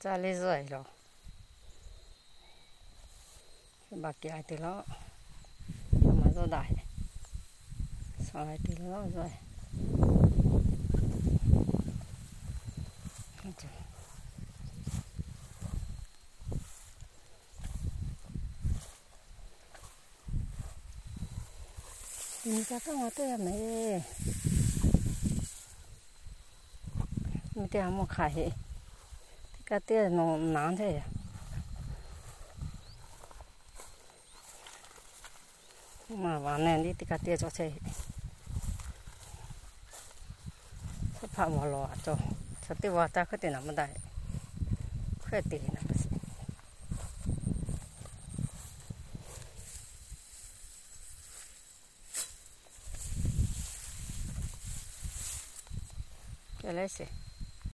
Caˇ leh zuhˆ e laˬ. Baˬ kehˬ tuˬ laˬ. Maˇ zuhˆ daꞈ. Suhˍ tuˬ laˬ zuhˆ e. Nyi ka kaˇ ma teˇ g'aˇ mehˍ. Nyi teˇ g'aˇ mawˇ hk'aˬ heˆ. Teˇ kaꞈ teˇ g'aˇ nawˬ naˍ teˇ. Maˇ vaꞈ ne teˇ kaꞈ teˇ g'aˇ cawˬ chehˇ. Suhˉ hpaˆ vaꞈ lawˬ a cawˬ. Chaw teˇ vaꞈ taˇ hkawehˉ te naˍ maˇ daꞈ. Hkawehˉ te naˍ maˇ shiˍ. Kehˬ leh sheˍ.